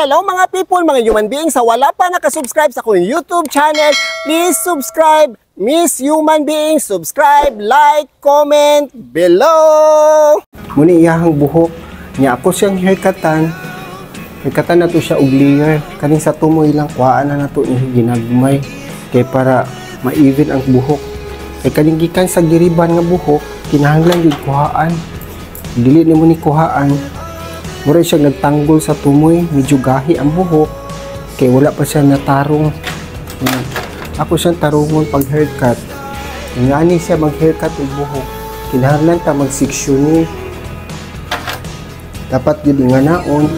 Hello, mga people, mga human beings, sa wala pa nakasubscribe sa akong YouTube channel, please subscribe. Miss Human Being, subscribe, like, comment below. Muni iyahang buhok niya, ako siyang haircutan. Haircutan na to siya og layer. Kaning sa tumoy lang, kuhaan na nato ni ginagmay kay para ma-even ang buhok. Kay kaning gikan sa giriban nga buhok, kinahanglan jud kuhaan. Dili nimo ni kuhaan, mura siya nagtanggol sa tumoy, medyo gahi ang buhok kay wala pa siya natarong. Yan. Ako siyang tarungon pag haircut. Ngani siya mag haircut og buhok, kinahanglan ta mag sectioning. Dapat gyud nga naon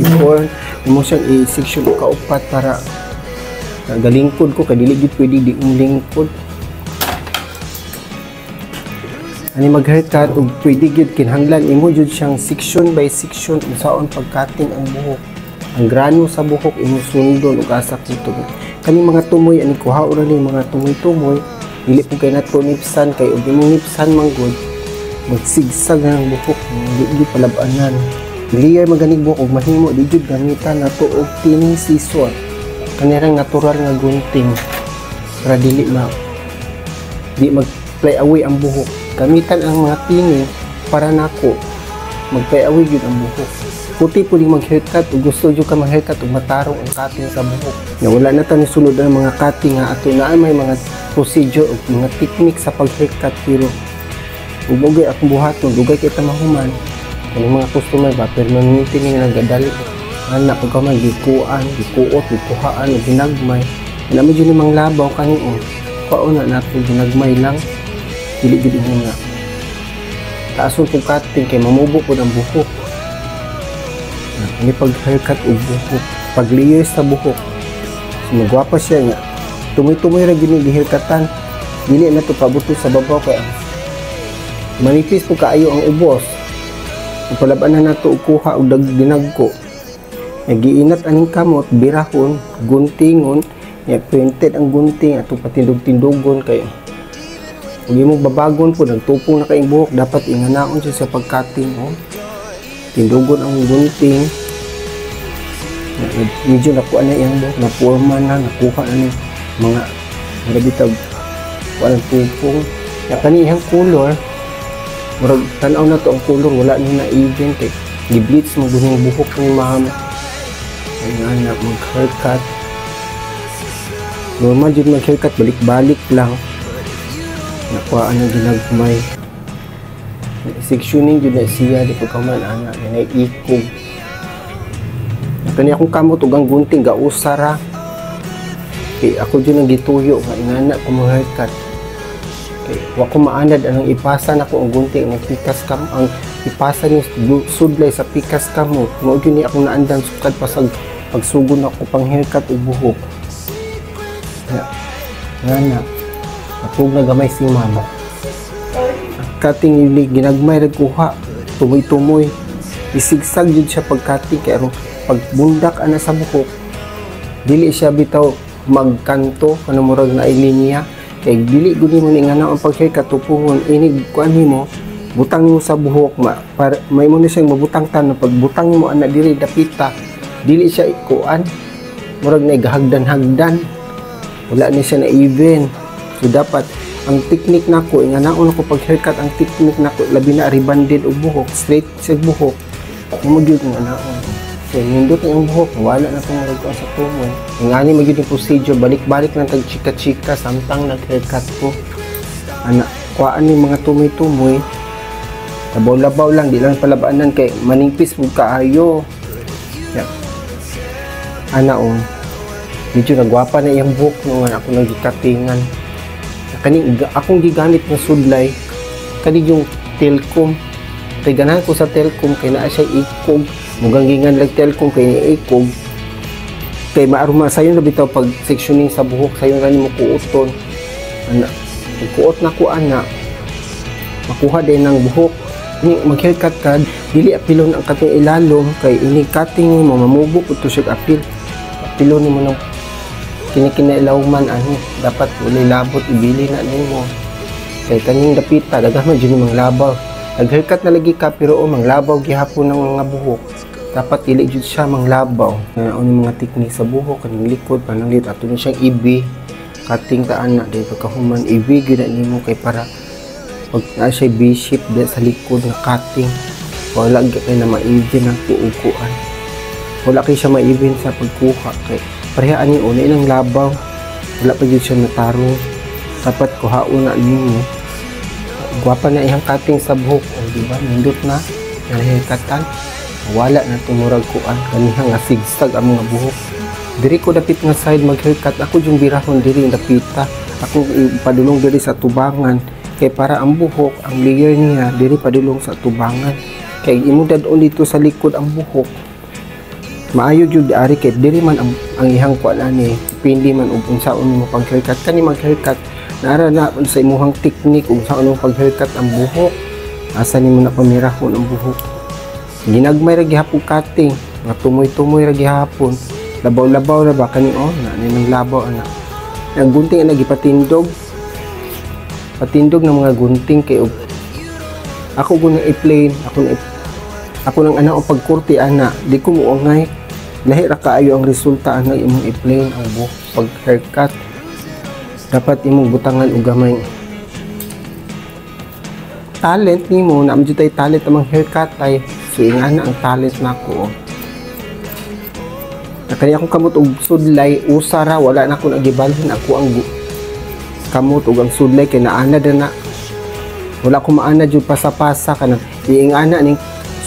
before imo siyang i-section og kaupat para galingkod ko kay dili gyud pwede di umlingkod. Ani mag haircut og pwede gyud, kinahanglan imo jud siyang section by section unsaon pag-cutting ang buhok. Ang grano sa buhok imo sundon ug asa kutob. Kani mga tumoy ani kuha ra ni mga tumoy-tumoy, dili pud kay nato nipsan kay og imong nipsan man gud magsigsag na ang buhok, di gyud palab-anan. Layer maganig buhok og mahimo di jud gamitan nato og thinning scissor, kanirang natural nga gunting para dili ma di mag fly away ang buhok. Gamitan ang mga thinning para nako mag fly away gyud ang buhok. Kuti pud mag haircut ug gusto jud ka mag haircut ug matarong ang cutting sa buhok. Nga wala na ta ni sulod ang mga cutting nga ato na may mga procedure ug mga technique sa pag haircut, pero ug ugay akong buhaton, dugay kay ta mahuman. Kaning mga customer ba permanente ni nagadali ana pagka man gikuan, gikuot, gikuhaan ug ginagmay. Wala mo jud ni manglabaw kani o kuhaon na nato ginagmay lang, dili jud ingon nga taason kog cutting kay mamubo pud ang buhok. Ani pag haircut og buhok, pag layer sa buhok, so, magwapa siya nga tumoy-tumoy ra gyud ni gihaircutan. Dili na to pabuto sa babaw kay manipis po kaayo ang ubos. Palab-an na nato og kuha og dag dinagko. Nagiinat aning kamot, birahon, guntingon, ya printed ang gunting ato patindog-tindogon kay ug imong babagon po nagtupong na kayong buhok, dapat inganaon siya sa pag-cutting, oh. Tindugon ang gunting. Medyo nakuha na iyang buhok, naporma na, nakuha na ni mga mura bitag walang tupong. Ya kani iyang color, murag tan-aw na to ang color wala ni na even kay gi-bleach mo guning buhok ni ma'am. Ay nga na mag haircut. Normal jud mag haircut, balik-balik lang. Nakuha ang ginagmay. Sectioning jud na siya di ko kaman ana na ikog. Kani akong kamot ug ang gunting gausa ra. Kay ako jud ang gituyo nga ingana ko mga haircut. Kay wa ko maanad anang ipasa nako ang gunting ang pikas kam ang ipasa ni sudlay sa pikas kamot. Mao jud ni akong naandam sukad pa sa pagsugod nako pang haircut ug buhok. Ya. Ngana. Atug na gamay si mama. Cutting yun ginagmay ra kuha, tumoy-tumoy. Isigsag jud siya pag cutting kay aron pagbundak ana sa buhok dili siya bitaw magkanto kanang murag naay linya kay dili gud nimo ni ngana ang pag haircut tupuhon inig kuan nimo butang nimo sa buhok ma para may mo ni siyang mabutang tan pagbutang nimo ana diri dapita dili siya ikuan murag na gahagdan-hagdan, wala ni siya na even. So dapat ang technique nako inganaon ako pag haircut, ang technique nako labi na rebanded og buhok, straight sa buhok mo gyud nga naon. So nindot ang buhok, wala na tong murag kuan sa tumoy. Ingani man gyud yung procedure, balik-balik lang tag chika-chika samtang nag-haircut ko. Ana, kuhaan ni mga tumoy-tumoy. Labaw-labaw lang, di lang palabanan kay manipis pud kaayo. Ya. Ana oh. Medyo nagwapa na iyang buhok no nga ako nagikatingan. Kani akong gigamit nga sudlay kani yung Telcom. Kay ganahan ko sa Telcom kay naa siya ikog. Mugang gingan lag Telcom kay ni ikog. Kay maaruma sayon ra bitaw pag sectioning sa buhok, sayon ra nimo kuoton. Ana, kuot na ko ana. Makuha din ng buhok. Ni mag-haircut ka, dili apilon ang katong ilalom kay ini cutting nimo mamubo pud to siya apil. Apilon nimo ng kinikinailaw-man ani, dapat walay labot ibili na nimo. Kay kaning dapita daghan man jud ni manglabaw. Nag-haircut na lagi ka pero oh, manglabaw gihapon ng mga buhok. Dapat dili jud siya manglabaw. Na ni mga teknik sa buhok kaning likod pananglit ato ni siyang ibi cutting ta ana dahil pagkahuman ibi gyud na nimo kay para pag naa siya V-shape sa likod nga cutting, wala gyud kay na ma-even ang kuukuan. Wala kay siya ma-even sa pagkuha kay pareha ani una ilang labaw, wala pa gyud siya natarong. Dapat kuhaon na nimo. Gwapa na iyang cutting sa buhok, o di ba? Nindot na haircutan. Wala na tumurag kuan kaniha nga sigsag ang mga buhok. Diri ko dapit nga side mag haircut, ako yung birahon diri dapita. Ako padulong diri sa tubangan kay para ang buhok, ang layer niya diri padulong sa tubangan. Kay imo dad-on dito sa likod ang buhok. Maayo gyud ari kay diri man ang ihang kuan ani, pindi man og unsaon mo pag haircut. Kani mag haircut naara na sa imuhang teknik ug unsaon mo pag haircut ang buhok. Asa nimo na pamirahon ang buhok. Ginagmay ra gihapon cutting, nga tumoy-tumoy ra gihapon. Labaw-labaw ra ba kani oh, na ni nang labaw ana. Ang gunting ana gipatindog. Patindog ng mga gunting kay og ako gunang i-plane, ako nang ana og pagkurti ana, di ko muangay. Lahi ra kaayo ang resulta ana imong i-plane ang buhok pag haircut. Dapat imong butangan og gamay talent nimo na jud tay talent amang haircut ay. So ingana ang talent nako. Nakani akong kamot og sudlay usa ra, wala na ko nagibalhin ako ang kamot og ang sudlay kay naanad na. Wala ko maanad jud pasa-pasa kanang iingana ning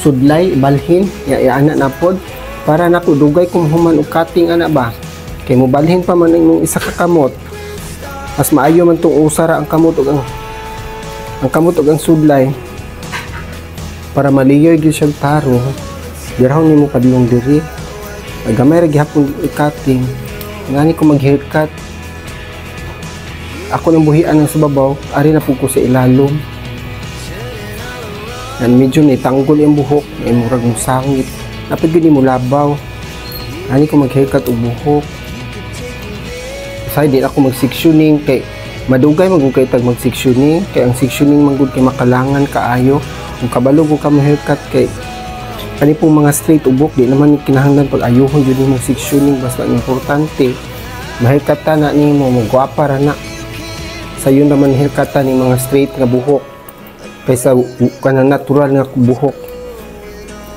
sudlay balhin ya iana na pod para nako dugay kung human og cutting ana ba. Kay mobalhin pa man imong isa ka kamot. Mas maayo man tong usa ra ang kamot og ang kamot og ang sudlay para ma-layer gyud siyang taro. Birahon nimo padulong diri. Gamay ra gihapon i-cutting. Ngani ko mag-haircut. Ako nang buhian ng sa babaw, ari na pud ko sa ilalom. Yan medyo ni tanggol yung buhok, ay murag mo sangit. Dapat gyud nimo labaw. Ani ko mag-haircut og buhok. Usahay di ako mag-sectioning kay madugay man gud kay tag mag-sectioning kay ang sectioning man gud kay makalangan kaayo. Kung kabalo ko ka mo-haircut kay kani pong mga straight ubok di naman kinahanglan pag ayuhon jud nimo sectioning, basta ang importante ma-haircut na nimo, mo gwapa ra na. Sayon naman haircutan ni mga straight nga buhok kaysa kanang natural nga buhok.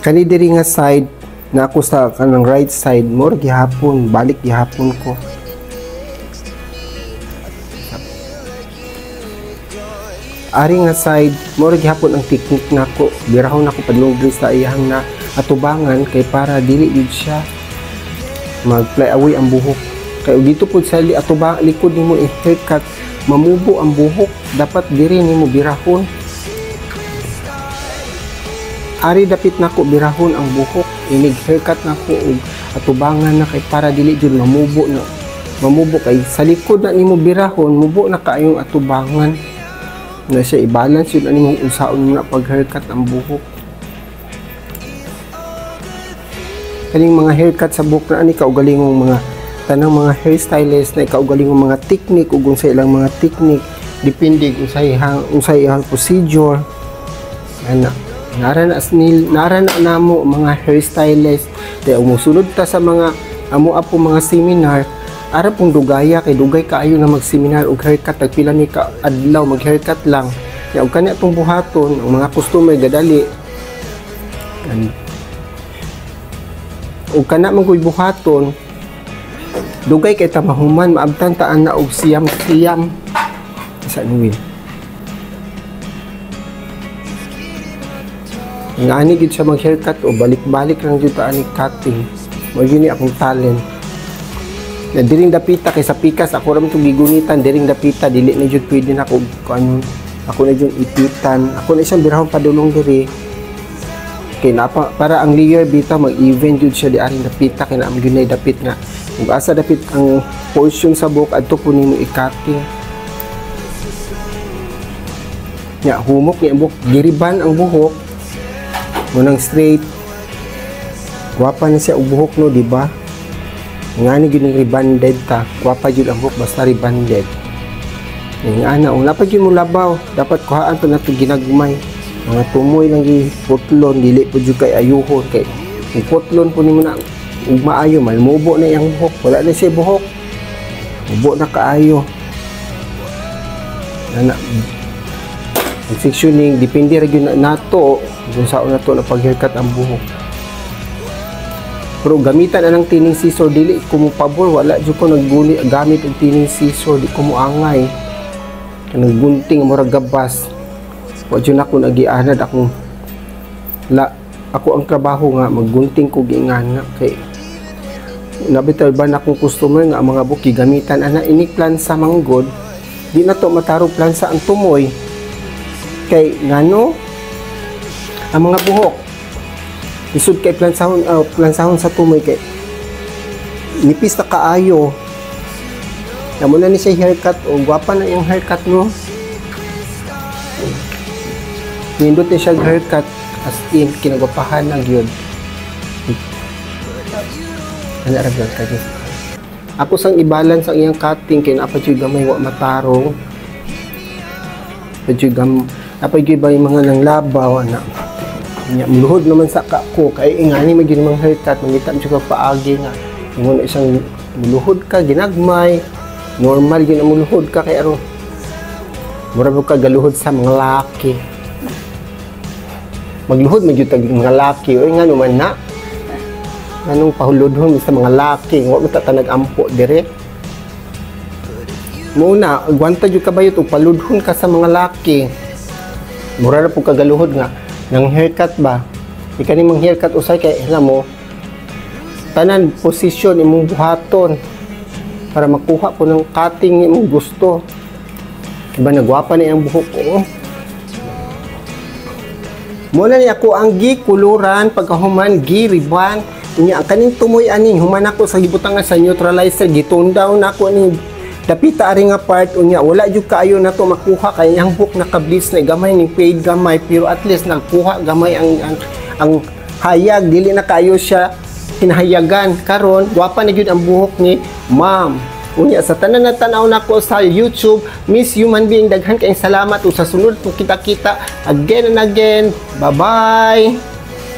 Kani diri nga side na ako sa kanang right side mo gihapon, balik gihapon ko. Ari nga side mo gihapon ang technique nako, birahon nako padulong diri sa iyang na atubangan kay para dili jud siya mag-fly away ang buhok. Kay og dito pud sa atubang likod nimo i-haircut, mamubo ang buhok, dapat diri nimo birahon. Ari dapit nako birahon ang buhok, inig haircut nako og atubangan na kay para dili jud mamubo na. Mamubo kay sa likod na nimo birahon, mubo na kaayong atubangan. Na siya i-balance yun ani mong unsaon mo na pag haircut ang buhok. Kaning mga haircut sa buhok na ani kaugalingong mga tanang mga hairstylist na kaugalingong mga technique ug unsa ilang mga technique depende unsay unsay iyang procedure ana. Nara na nara na namo mga hairstylist kay umusunod ta sa mga amo apo mga seminar. Ara pong dugaya kay dugay kaayo na mag-seminar og haircut, tagpila ni ka adlaw mag-haircut lang. Ya og kani atong buhaton ang mga customer gadali. Og kana man koy buhaton dugay kay ta mahuman, maabtan ta ana og siyam-siyam sa nuwil. Ngani gid siya mag-haircut o balik-balik lang jud ta ani cutting. Mao gyud ni akong talent. Na diring dapita kay sa pikas ako ra man tong gigunitan diring dapita dili na jud pwede na ako kuan ako na jud ipitan ako na siyang birahon padulong diri kay napa para ang layer bitaw mag-even jud siya di aring dapita kay naam gyud nay dapit nga ug asa dapit ang portion sa buhok adto po nimo i-cutting. Nya humok ni ang buhok, giriban ang buhok munang straight. Gwapa na siya og buhok no, di ba? Ngani gyud ning rebanded ta, gwapa gyud ang buhok basta rebanded. Ngana wala pa gyud mo labaw, dapat kuhaan pa nato ginagmay. Mga tumoy lang gi putlon, dili pud jud kay ayuhon kay Ug putlon po nimo na ug maayo, malmubo na iyang buhok. Wala na siya buhok. Mubo na kaayo. Ana, ang sectioning, depende ra gyud na nato kung saan nato na pag-haircut ang buhok. Pero gamitan anang thinning scissor, dili ko mo pabor. Wala jud ko nagguni gamit og thinning scissor, di ko mo angay. Naggunting murag gabas. Wa jud ako nagianad akong la ako ang trabaho nga maggunting ko giingana kay nabitaw ba na akong customer nga ang mga buki gamitan ana ini plansa manggod, di na to matarong plansa ang tumoy kay ngano ang mga buhok lisod kay plansahon sa tumoy kay nipis na kaayo. Amo na ni siya haircut o gwapa na yung haircut, no? Nindot ni siya haircut, as in kinagwapahan na gyud. Ana ra gyud kayo. Ako sang i-balance ang iyang cutting kay naa pa jud gamay wa matarong. Pa jud gam apa jud ba yung mga nang labaw ana. Nya muluhod naman sa ka ko kay ingani man gyud mga haircut, mangita jud ka paagi nga ingon na isang muluhod ka ginagmay, normal gyud ang muluhod ka kay aron mura mo ka galuhod sa mga laki. Magluhod man jud tag mga laki oy, ngano man na, anong pahulodhon sa mga laki, wa mo ta nag-ampo dire muna, agwanta jud ka bayot og paludhon ka sa mga laki. Mura ra pud kagaluhod nga nang haircut ba. Di kani mang haircut usay kay alam mo tanan posisyon imong buhaton para makuha po ng cutting imong gusto. Diba nagwapa na iyang buhok ko? Muna ni ako ang gikuluran, pagkahuman gi-riban. Unya ang kaning tumoy ani human ako sa gibutangan sa neutralizer, gi-tone down ako ni dapita ari nga part. Unya wala jud kaayo nato makuha kay ang buhok naka-bleach na gamay ning fade gamay, pero at least nagkuha gamay ang hayag, dili na kaayo siya hinahayagan. Karon gwapa na gyud ang buhok ni ma'am. Unya sa tanan na tan-aw nako sa YouTube, Miss Human Being, daghan kayong salamat ug sa sunod po kita-kita again and again. Bye-bye.